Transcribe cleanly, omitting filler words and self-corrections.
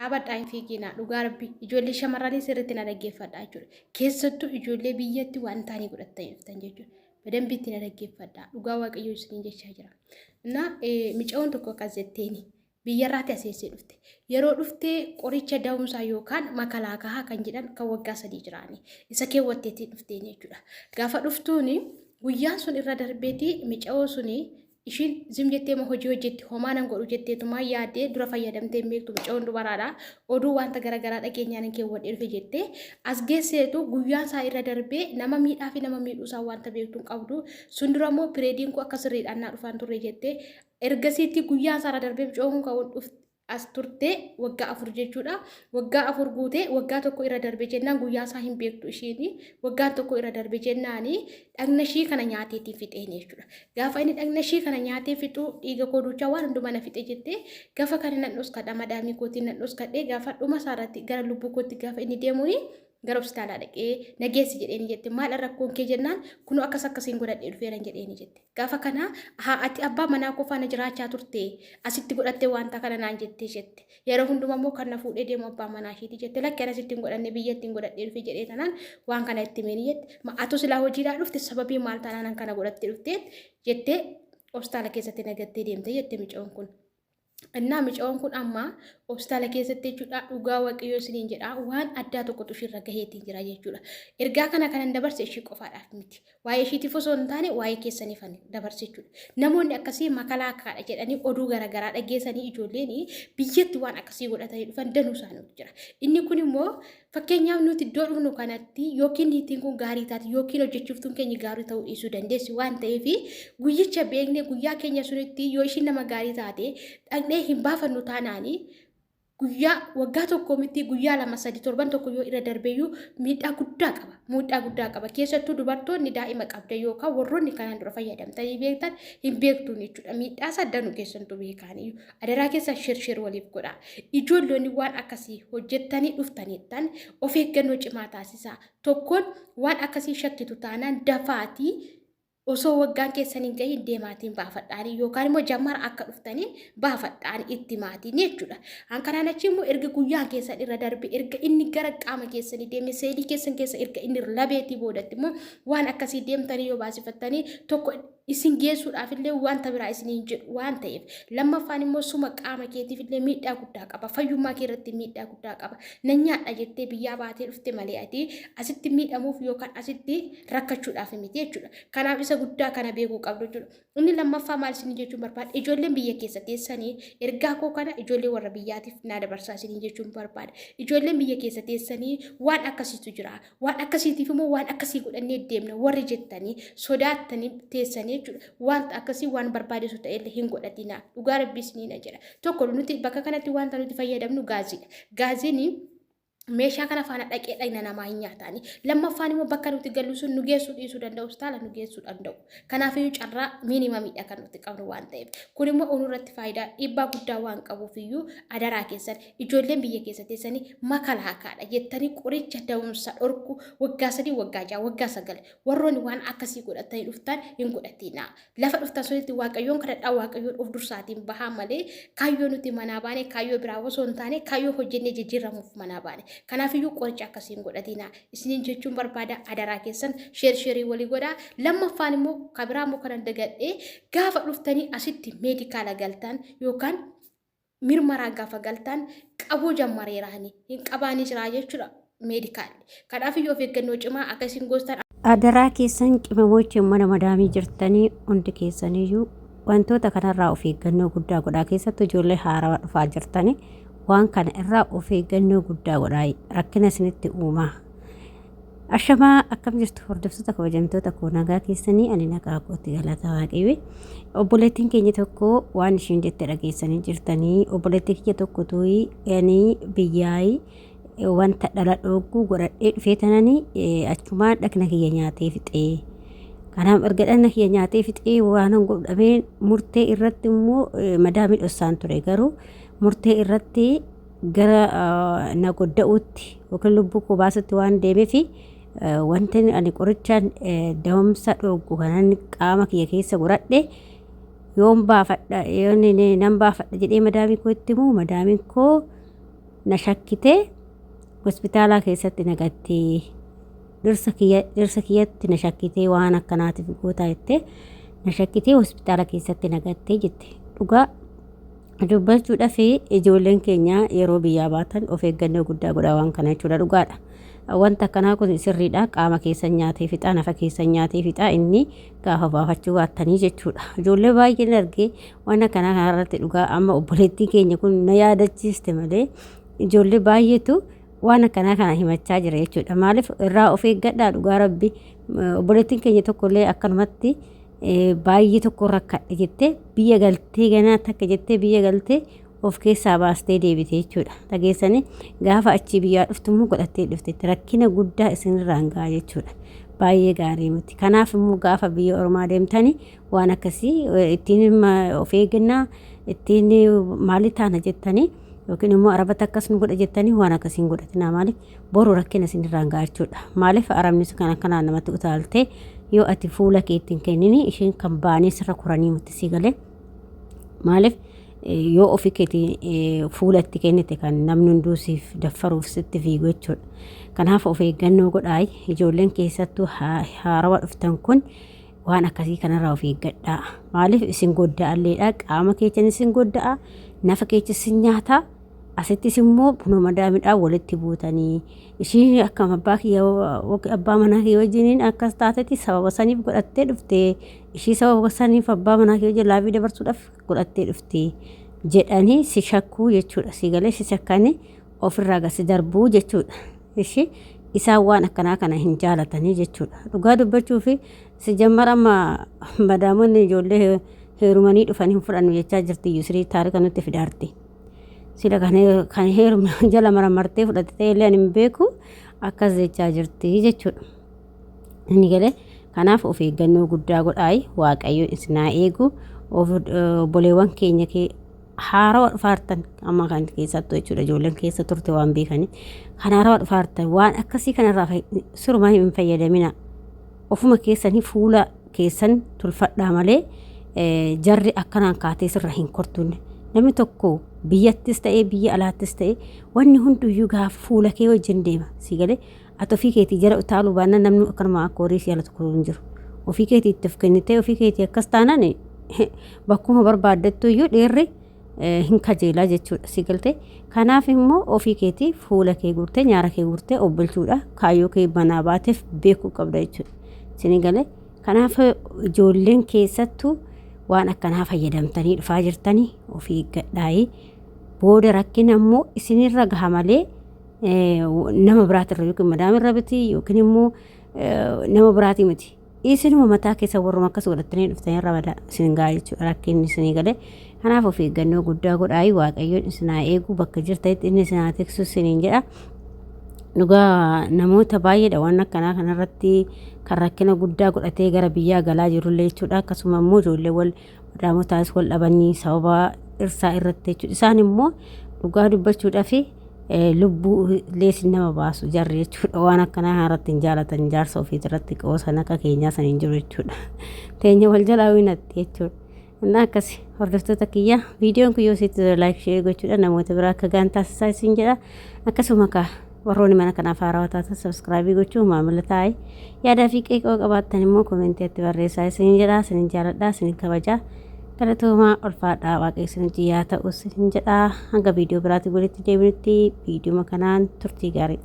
Dhaabadhaa hin fiiginaa dhugaa rabbi ijoollee shamarranii sirriitti na dhaggeeffadhaa jechuudha. Keessattuu ijoollee biyyatti waan taanii godhatanii dhuftan jechuudha. Badambiitti na dhaggeeffadhaa dhugaa waaqayyoo isiniin jechaa jira. Na micaa'oon tokko akkas jetteeni biyyarraati aseessee dhufte. Yeroo dhuftee qoricha da'umsaa yookaan makalaakahaa kan jedhan kan waggaa 3 jiraani. Isa keewwatteetii dhufteen jechuudha. Gaafa dhuftuuni guyyaan sun irra darbeeti mica'oo suni Ishiin zim jetteema hojii hojjetti homaa nan godhu jetteetumaa yaaddee dura fayyadamtee hin beektu mucayoon dubaraadha. Oduu wanta garaagaraa dhageenyaan hin keewwadhee dhufe jettee as geesseetu guyyaan isaa irra darbee nama miidhaa fi nama miidhuu isaa wanta beektu hin qabdu. Sun dura immoo pireediin koo akka sirriidhaan naa dhufaan turre jettee ergasiitti guyyaan isaa irra darbee mucayoon kun kan dhufte as turte waggaa 4 jechuudha. Waggaa 4 guutee waggaa tokko irra darbe jennaan guyyaa isaa hin beektu ishiin. Waggaan tokko irra darbe jennaan dhagna ishii kana nyaateetii fixeen jechuudha. Gaafa inni dhagna ishii kana nyaatee fixu dhiiga koo duuchaa waan hundumaa na fixe jettee gaafa kana nan dhoskadha madaamii kootiin nan dhoskadhee gaafa dhuma isaa irratti gara lubbuu kootti gaafa inni deemuuni gara hospitaalaa dhaqee na geessi jedheeni jette. Maal rakkoon kee jennaan kunoo akkas akkasiin godhadhee dhufeeran jedheeni jette. Gaafa kana haa ati abbaa manaa koo faana jiraachaa turte asitti godhattee wanta kana naan jettee jette. Yeroo hundumaa immoo kan na fuudhee deemu abbaa manaa ishiiti jette. Lakki ana sitti hin godhanne biyya ittiin godhadhee dhufe jedhee tanaan waan kana itti himeen jette. Ma atu silaa hojiidhaa dhufte sababii maal taanaan kana godhattee dhufte jettee hospitaala keessatti nagattee deemte jette micoon kun. Innaa micayoon kun amma hospitaala keessatti jechuudha dhugaa waaqayyoo isiniin jedha waan addaa tokkotu ishiirra gaheetiin jira jechuudha. Ergaa kana kanan dabarse ishii qofaadhaaf miti. Waa'ee ishiitiif osoo hin taane waa'ee keessaniif ani dabarse jechuudha. Namoonni akkasii makalaakaadha jedhanii oduu garaagaraa dhageessanii ijoolleen biyyatti waan akkasii godhatanii dhufan danuu isaaniitu jira. Inni kun immoo Fakkeenyaaf nuti iddoo dhufnu kanatti yookiin niitiin kun gaarii taati yookiin hojjechiiftuun keenya gaarii ta'uu dhiisuu dandeessi waan ta'eef guyyicha beeknee guyyaa keenya sunitti yoo ishiin nama gaarii taate dhaqnee hin baafannu taanaanii guyyaa waggaa tokko miti guyyaa 2 3 torban tokko yoo irra darbeyyuu miidhaa guddaa qaba. Miidhaa guddaa qaba. Keessattuu dubartoonni daa'ima qabda yookaan warroonni kanaan dura fayyadamtanii beektan hin beektuun jechuudha. Miidhaa isaa danuu keessantu beekaaniyyuu. Adaraa keessan shir shir waliif godhaa. Ijoollonni waan akkasii hojjettanii dhuftaniittan of eeggannoo cimaa taasisaa. Tokkoon waan akkasii shakkitu taanaan dafaatii osoo waggaan keessan hin gahin deemaatiin baafadhaanii yookaan immoo jammara akka dhuftaniin baafadhaanii itti maatiin jechuudha. An kanaan achi immoo erga guyyaan keessan irra darbe erga inni gara qaama keessanii deeme seelii keessan keessa erga inni labeetii boodatti immoo waan akkasii deemtanii yoo baasifattanii tokko isin geessuudhaaf illee wanta biraa isiniin jedhu waan ta'eef lammaffaan immoo suma qaama keetiif illee miidhaa guddaa qaba fayyummaa kee irratti miidhaa guddaa qaba nan nyaadha jettee biyyaa baatee dhufte malee ati asitti miidhamuuf yookaan asitti rakkachuudhaaf miti jechuudha kanaaf isa guddaa kana beekuu qabdu jechuudha inni lammaffaa maal isinii jechuun barbaada ijoolleen biyya keessa teessanii ergaa koo kana ijoollee warra biyyaatiif naa dabarsaa isinii jechuun barbaada ijoolleen biyya keessa teessanii waan akkasiitu jira Waan akkasiitiif immoo waan akkasii godhannee deemna warri jettanii sodaattanii teessanii jechuudha. Wanta akkasii waan barbaachisu ta'ellee hin godhatinaa. Dhugaa rabbii isiniin jedha. Tokko nuti bakka kanatti wanta nuti fayyadamnu gaaziidha. Gaaziin meeshaa kana faana dhaqee dhagna namaa hin nyaataani. Lammaffaan immoo bakka nuti gallu sun nu geessuu dhiisuu danda'u, hospitaala nu geessuu danda'u. Kanaafiyyuu carraa miinimamiidha kan nuti qabnu waan ta'eef. Kun immoo onurratti faayidaa dhiibbaa guddaa waan qabuuf iyyuu adaraa keessan ijoolleen biyya keessa teessanii makalaakaadha jettanii qoricha da'umsa dhorku waggaa 3 waggaa 6 waggaa 9 warroonni waan akkasii godhatanii dhuftan hin godhatinaa. Lafa dhuftan sunitti waaqayyoon kadhadhaa waaqayyoon of dursaatiin bahaa malee kaayyoo nuti manaa baane kaayyoo biraa osoo hin taane kaayyoo hojjennee jijjiiramuuf manaa baane. Kanaafiyyuu qoricha akkasii hin godhatinaa. Isiniin jechuun barbaada adaraa keessan sheer sheerii walii godhaa. Lammaffaan immoo kabiraa immoo kanan dagadhee gaafa dhuftanii asitti meedikaala galtan yookaan mirmaraa gaafa galtan qabuu jammareeraani hin qabaanii jiraa jechuudha meedikaalli. Kanaaf iyyuu of eeggannoo cimaa akka isin goostan. Adaraa keessan qimamochi mana madaamii jirtanii hundi keessaniyyuu wantoota kanarraa of eeggannoo guddaa godhaa keessattuu ijoollee haarawaa dhufaa jirtanii waan kana irraa of eeggannoo guddaa godhaa rakkina isinitti uumaa. Ashamaa akkam jirtu hordoftoota kabajamtoota koo nagaa keessanii ani nagaa kootti galata waaqayyo. Obboleettiin keenya tokko waan ishiin jette dhageessanii jirtanii obboleettii kiyya tokko tuyi ani biyyaayii wanta dhala dhooggu godhadhee dhufee tananii achumaan dhagna kiyya nyaatee fixee. Kanaaf erga dhagna kiyya nyaatee fixee waan godhamee murtee irratti immoo madaamii dhossaan ture garuu murtee irratti gara na godda'uutti yookiin lubbuu koo baasutti waan deemeef wanti ani qorichaan da'umsa dhooggu kanan qaama kiyya keessa godhadhe yoon baafadha yoon nan baafadha jedhee madaamii koo itti himu madaamiin koo Na shakkitee hospitaalaa keessatti na gattee dhirsa kiyyatti na shakkitee waan akkanaatiif gootaa jettee na shakkitee hospitaala keessatti na gattee jette. Dhugaa dubbachuudhaaf ijoolleen keenya yeroo biyyaa baatan of eeggannoo guddaa godhaa waan kana jechuudha dhugaadha. Wanta akkanaa kun sirriidha. Qaama keessan nyaatee fixaa, nafa keessan nyaatee fixaa inni gaafa baafachuu baattanii jechuudha. Ijoollee baay'een argee waan akkanaa kanarratti dhugaa amma obboleettiin keenya kun na yaadachiiste malee ijoollee baay'eetu waan akkanaa kana himachaa jira jechuudha. Maaliif irraa of eeggadhaa dhugaa rabbi. Obboleettiin keenya tokkollee akkanumatti baay'ee tokko rakkadhe jettee biyya galtee ganaa takka jettee biyya galtee of keessaa baastee deebite jechuudha. Dhageessanii gaafa achii biyyaa dhuftu immoo godhattee dhufteetti rakkina guddaa isinirraan ga'a jechuudha. Baay'ee gaarii miti. Kanaaf immoo gaafa biyya ormaa deemtanii waan akkasii ittiin of eeggannaa ittiin maali taana jettanii yookiin immoo arabatti akkas nu godha jettanii waan akkasii hin godhatinaa. Maaliif boru rakkina isinirraan ga'a jechuudha. Maaliif arabni kan akkanaan namatti utaaltee yoo ati fuula kee ittiin kennini isheen kan baanee sirra koranii miti si galee. Maaliif yoo ofii keetii fuula itti kennite kan namni hunduu siif daffaruuf sitti fiigu jechuudha. Kanaaf of eeggannoo godhaa ijoolleen keessattuu haarawa dhuftan kun waan akkasii kanarraa of eeggadhaa. Maaliif isin godda'alleedha qaama keessan isin godda'a nafa keessa isin nyaata asittis immoo buna madaamidhaan walitti buutanii ishiin akkam abbaa kiyya abbaa manaa kiyya wajjiniin akkas taatetti sababa saniif godhattee dhufte ishii sababa saniif abbaa manaa kiyya wajjin laafii dabarsuudhaaf godhattee dhufte jedhanii si shakkuu jechuudha. Si galee si shakkanii ofirraa gasi darbuu jechuudha. Ishii isaan waan akkanaa kana hin jaalatanii jechuudha. Dhugaa dubbachuu fi si jammar amma madaamonni ijoollee heerumanii dhufanii hin fudhannu jechaa jirti iyyuu sirii taarika nutti fidaarti. Sila kan heerume jala maramartee fudhatte ta'e illee ani hin beeku akkas jechaa jirti jechuudha. Inni galee kanaaf of eeggannoo guddaa godhaayi waaqayyo isin haa eegu obboleewwan keenya haarawa dhufaartan amma kan keessattuu jechuudha ijoolleen keessa turte waan beekanii kan haarawa dhufaartan waan akkasii kanarraa sirumaa hin fayyadamina ofuma keessanii fuula keessan tolfadhaa malee jarri akkanaan kaatee sirra hin kortunne namni tokko biyyattis ta'ee biyya alaattis ta'ee wanni hunduyyuu gaafa fuula kee wajjin deema si galee ati ofii keetii jala utaaluu baannaan namni akkanuma akka horii si jala tokko hin jiru ofii keetii itti of kennitee ofii keetii akkas taanaan bakkuma barbaaddattu iyyuu dhiirri hin kajeelaa jechuudha si galtee kanaaf immoo ofii keetii fuula kee guurtee nyaara kee guurtee of bulchuudha kaayyoo kee banaa baateef beekuu qabda jechuudha sini galee kanaaf ijoolleen keessattuu waan akkanaa fayyadamtanii dhufaa jirtanii of eeggadhaayi booda rakkina immoo isinirra gaha malee nama biraatirra yookiin madaamirra miti yookiin immoo nama biraatii miti. Isinuma mataa keessa warruma akkas godhattanii dhuftanii irra bada isin gahaa jechuudha rakkinni isinii galee. Kanaaf of eeggannoo guddaa godhaayi waaqayyoon isin haa eegu bakka jirtanitti inni isin haa tiksu isiniin jedha. Dhugaa namoota baay'eedha waan akkanaa kanarratti kan rakkina guddaa godhatee gara biyyaa galaa jirullee jechuudha. Akkasuma immoo ijoollee wal madaamotaas wal dhabanii sababa dhirsaa irratti jechuudha. Isaan immoo dhugaa dubbachuudhaaf lubbuu illee isin nama baasu jarri jechuudha. Waan akkanaa kanarratti hin jaalatan jaarsa ofiit irratti qoosan akka keenyaa san hin jiru jechuudha. Teenya wal jalaa winatti jechuudha. Innaa akkasi hordoftoota kiyya viidiyoon kun yoo sitti tole laayik sheer gochuudhaan namoota biraa akka gaan taasisaa isin jedha. Akkasuma kaa warroonni mana kanaaf haarawaa taatan sabskraayibii gochuun maamila taa'e yaadaa fi qeeqoo qabaattan immoo koomentiitti barreessaa isin jedha. Isin jaaladha isin kabajaa. Galatoomaa ulfaadhaa waaqayyo isin wajjin yaa ta'u isin jedha. Hanga viidiyoo biraatiin walitti deebinutti viidiyoo kanaan turtii gaarii.